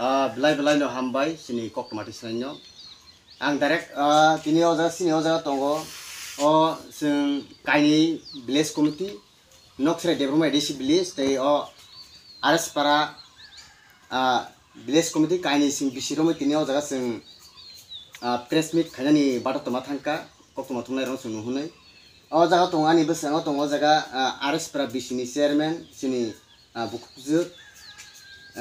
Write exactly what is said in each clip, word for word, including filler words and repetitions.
Ah, belai belai no hambai chini koktwma twi swnai no. Ang direct, ah, tini o jaga, chini o jaga tongo. O chwng kainwi village committee, Noksrai Debbarma A D C village, tei o R S Para, ah, village committee kainwi chwng bisi romwi tini o jaga chwng, ah, press meet khainani batok tongma thangkha, koktwma thumnai rok chwng nuhunwi. O jaga tongo ani bwskango tongo o jaga, ah, R S Para B C ni chairman, chini, ah, bukhukjwk,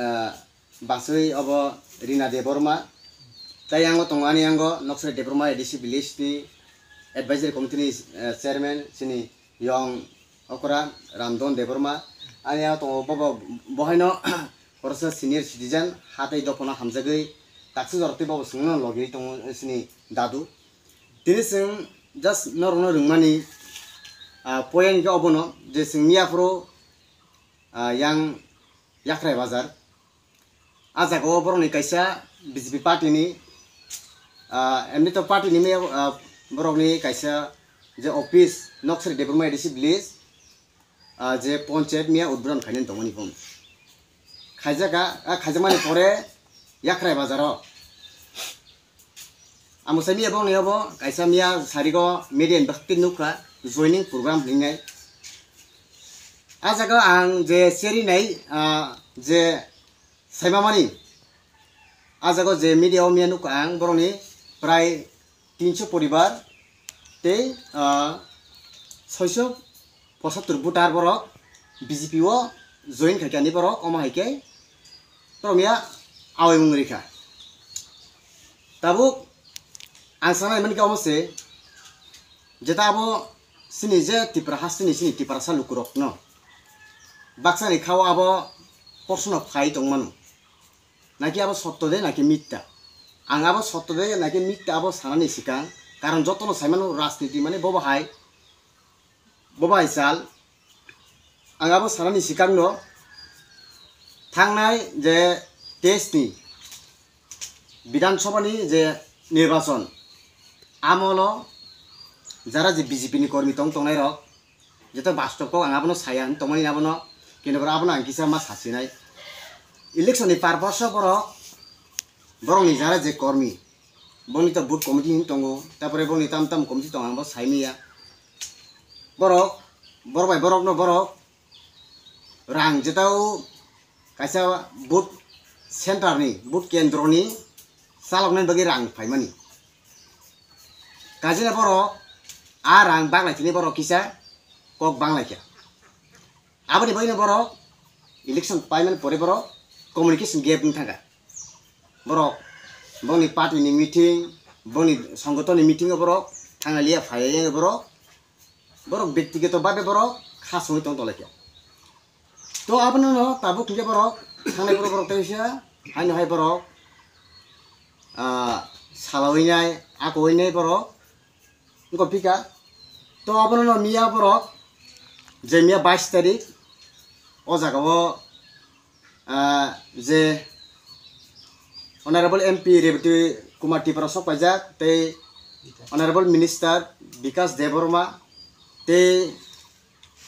ah, Bachwi obo Rina Debbarma. Tai yango tongo ani yango Noksrai Debbarma A D C village ni advisory committee ni, eh, chairman chini yong okra Ramdon Debbarma. Ani yango tongo bobo bohaino koroksa senior citizen hatai dophano hamjagwi taksi jorok tei bobo swngno logi tongo chini dadu. Tini chwng just norokno rwngmani, ah, point khe obono je chwng miyaphuru, ah, yang Yakrai Bazar. Ah, jaga o borokni kaisa B J P party ni, ah, emni to party ni maya, ah, borokni kaisa je office Noksrai Debbarma A D C village, ah, je ponchayat miya udbodon khainani tongmani phone. Khaijaka, ah, khaijakmani pore Yakrai Bazar o. Amo sai miya bongni obo kaisa miya sarigo media ni bakti nukha joining program hinwi. Ah jaga ang je cherinai, ah, je saimamani, ah jaga je media o miya nukha ang borokni prai tinso poribar tei, ah, soiso pochattor voter borok B J P o join khaikha ni borok, omo hai khe borok ya awi wng rikha. Tabuk ang sanai mankha omo se, jeta abo chini je Tripura hasteni chini Tiprasa lukurokno baksani khao abo porsono phai tongmano. Naki abo sotto de, naki mitta? Ang abo sotto de, naki mitta abo sanani sikang, karon jotono saimano rajniti mane bobo hai, bobo hai sal. Ang abo sanani sikangno thangnai je teis ni Bidhan Sabha ni je nirbachon amolo jara je B J P ni kormi tong tongnai rok, jeto bastob kok ang abono saya hinwi tongmani abono, kintu borok abono ang kisa ma sasinai. Election ni purpose o borok, borok ni jara je kormi, boni to booth committee hinwi tongo, tapore boni tam tam committee tongo, ang bo saimaya. Borok, borok bai borok no borok rang jetao kaisa booth center ni, booth kendro ni chaloknani bagwi rang phaimani. Kajina borok a rang banglaithini borok kisa kok banglaikha. Aboni bagwino borok election paimani pore borok communication gap wng thangkha. Borok boni party ni meeting, boni songgoton ni meeting o borok thangna liya phaiya borok, borok bektigoto babe borok kha songwi tong tonglaikha. To abono no tabuk hwnkhe borok thangnai borok borok teisa haino hai borok, ah, salawinai, akoinai borok wngkha phika. To abono no miya borok je miya bais tarik o jaga o, ah, je Honorable M P Rebati Kumar Tripura sok paijak tei Honorable Minister Bikas Debbarma tei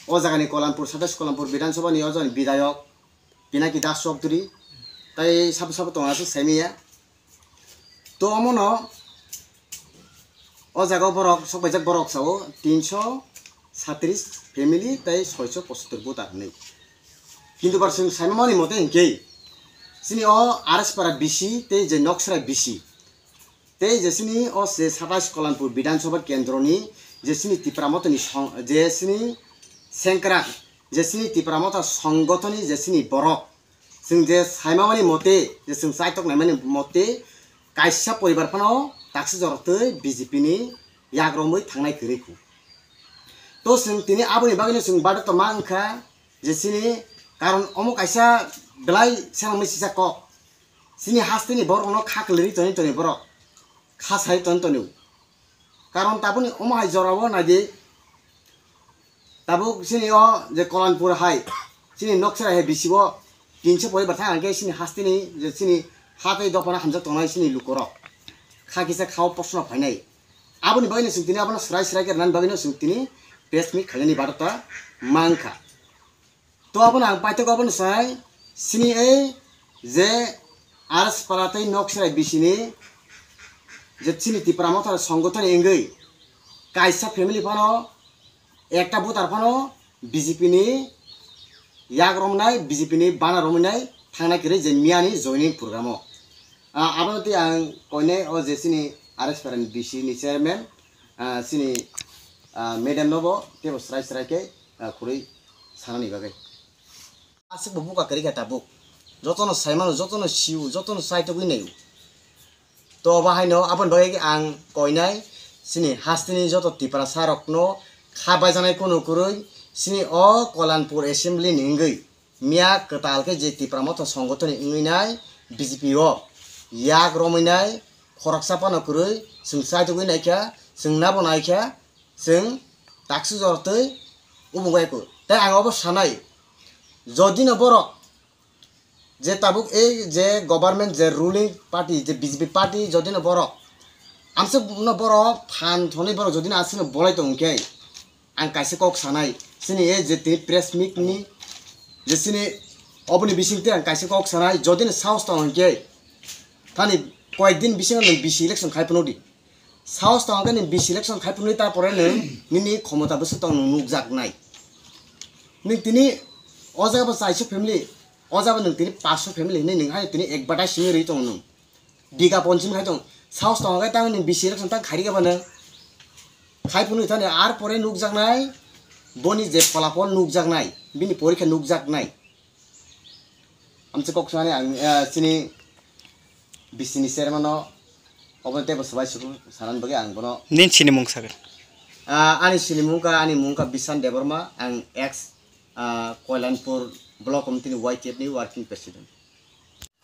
o jagani Kolampur, satais Kolampur Bidhan Sabha ni o jagani Bidhayok Pinaki Das Chowdhury, tai sabo sabo tongo aswk saimaya. To omono o jaga o borok, sok paijak borok sao tinso satris family tai soiso pochattor voter hinwi. Kintu bar chwng saimani mote hinkhe chini o R S Para B C tei je Noksrai B C, tei je chini o je satais Kolampur Bidhan Sabha kendroni je chini Tipra Mothani song-, je chini sengkrak, je chini Tipra Motha songgothoni je chini borok, chwng je saimamani mote, je chwng chaitok naimani mote, kaisa poribar phano taksi jorotwi B J P ni yak romwi thangnai kwrwi khu. To chwng tini aboni bagwino chwng badak tongma wngkha je chini, karon omo kaisa belai selengmani sisa kok. Chini hasteni borokno kha kwlwi toni toni borok. Kha sai toni toni. Karon tabukni omo hai jorao naidi. Tabuk chini o je Kolampur hai, chini Noksrai hai bisi o tinso poribar thang hwnkhe chini hasteni je chini ha tei dophano hamjak tongnai chini lukorok. Kha kisa khao posno phainai. Aboni bagwino chwng tini abono swrai swrai khe rwnani bagwino chwng tini press meet khainani badak ta mankha. To abono ang paithago abono sai, chini ei je Arspara tei Noksirai bisini je chini Tipra Motha songothon wngwi kaisa family phano, ekta voter phano B J P ni yak romnai, B J P ni bana romnai thangnai kwrwi je miyani joining program o. Ah, abono tei ang koinai o je chini Arspara ni B C ni chairman, ah, chini, ah, madam no bo teibo srai srai khe, ah, khurui sanani bagwi. Aswk bo buka kwrwi kha tabuk. Jotono sai mano, jotono sio, jotono sai togwi naio. To bahaino aboni bagwi ang koinai chini hasteni joto Tiprasa rokno kha baijaknai kunu kwrwi chini o Kolanpur assembly ni wngwi miya kwtal khe je Tipra Motha songothon ni wngwi nai B J P o yak romwi nai khoroksa phano kwrwi chwng sai togwi naikha, chwng nabo naikha, chwng taksuk jora twi ubung bai kho. Tei ang obo sanai, jodi no borok je tabuk ei je government je ruling party je B J P party jodi no borok amswk no borok phan thonwi borok jodi no aswk no bolai tong khe ang kaisa kok sanai chini ei je tini press meet ni je chini oboni bising tei ang kaisa kok sanai jodi no sahos tong khe thani koyek din bisingo nwng B C election khai phano di. Sahos tong khe nwng B C election khai phunwi ta pore nwng nini khomota bwswk tong nwng nukjak nai. Nwng tini o jaga bo chaisa family, o jaga bo nwng tini paanch sho family hinwi nwng hai tini advertise hinwi rwi tongo nwng. Biga ponchim khai tong. Sahos tong khe tang nwng B C election tang khai rikha ba nwng. Khai phunwi thani ar pore nukjak nai, boni je pholapol nukjak nai, bini porikha nukjak nai. Amchai kok sanani ang, eh, chini B C ni chairman no obo teibo swbai sukhu sanani bagwi ang bono. Nini sinimung sakhe? Ah, ani sinimung kha, ani mung kha Bishan Debbarma, ang ex, ah, Koilanpur Block Committee ni Y T F ni working president.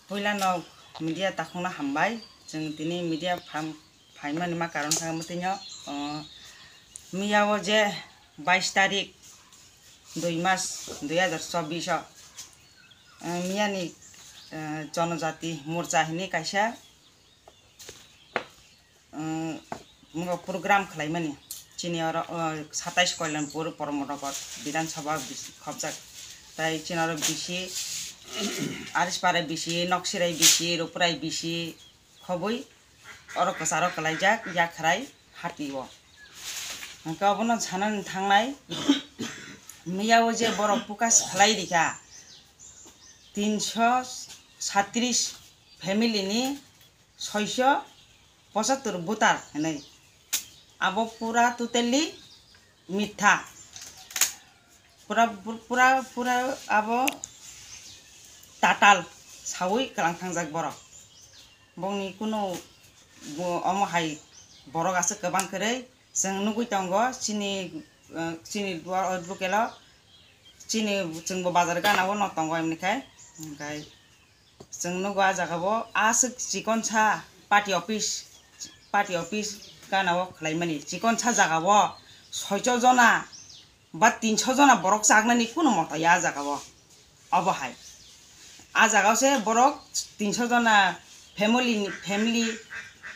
Puila no media takhukno hambai, chwng tini media pham-, phaimani ma karon kha mwtwino, ah, miya o je bais tarik dui mas dui hazar chobbish o, eh, miyani, eh, Jonojati Morcha hinwi kaisa, eh, mungo program khlaimani. Chini oro, eh, satais Koilanpur Poromnagar Bidhan Sabha bis-, khobjak. Tai chini oro bisi Arispara bisi, Noksirai bisi, Ruprai bisi, khobwi oro kwcharo kwlaijak yakhrai hati o. Hwnkhe obono sanani thangnai, miya o je borok focus khlai rikha, tinsho satris family ni soisho pochattor voter hinwi. Abo pura totally mitha. Pura, pura, pura abo tatal saui kwlang thangjak borok. Bongni kunu bo-, omo hai borok aswk kwbang kwrwi chwng nugui tongo chini, eh, chini duar o lukelo chini chwngbo bazar gana o no tongo hwnwi khai. Hwnkhai Chwng nugo ah jaga o aswk chikonsa party office, party office gana o khlaimani. Chikonsa jaga o soicho jona ba tinso jona borok chaknani kunu mota ya ah jaga o. Obo hai. Ah jaga o se borok tinso jona family ni, family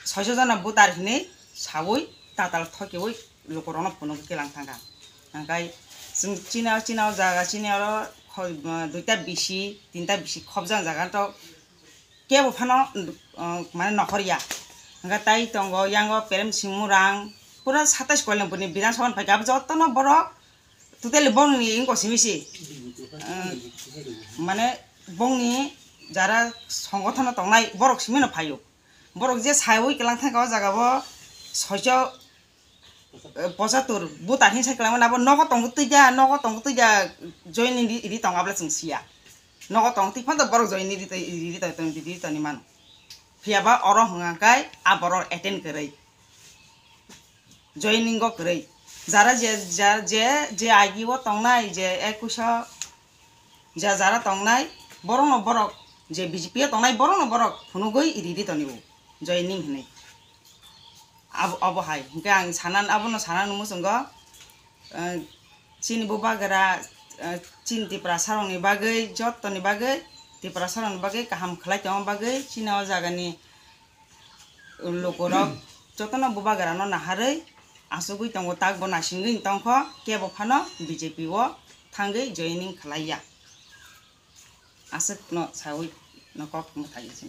soicho jona voter hinwi saui tatal thokiui lukurokno phunugwi kilang thangkha. Hwnkhai chwng chini o, chini o jaga, chini oro khoi, duita bisi, tinta bisi khobjak jaga to kebo phano, uh, mane nokhor ya. Hwnkhe tai tongo yango Prem Singh Murang, pura satais Koilanpurni Bidhan Sabha ni phaikha, abo jotono borok totally bongni wngkha simi se. Uh, mane bongni jara songothono tongnai borok simi no phaio. Borok je saiwi kwlang thangkha o jaga o soicho, eh, pochattor voter hinwi sai kwlangmani abo nogo tongo twi da, nogo tongo twi da joining ri, ri tongo abla chwng siya. Nogo tongo twi phano borok joining ri, ri, ri, ri, ri tongni mano. Phiya ba oro hwnka khe a borok attend kwrwi. Joining o kwrwi. Jara je, ja-, je, je agi o tongnai, je ekush o ja jara tongnai, borokno borok, je B J P o tongnai, borokno borok phunugwi ri ri toni o, joining hinwi. Abo, obo hai. Hwnkhe ang sana, abono sana nung muchungo, eh, chini bubagra, eh, chini Tiprasa rokni bagwi, jottoni bagwi, Tiprasa rokni bagwi kaham khlai tongma bagwi, chini o jagani lukurok jotono bubagrano naharwi achugwi tongo, takbo naisingwi tongkho, kebo phano B J P o thangwi joining khlaiya. Aswkno saui no kok mwthai se.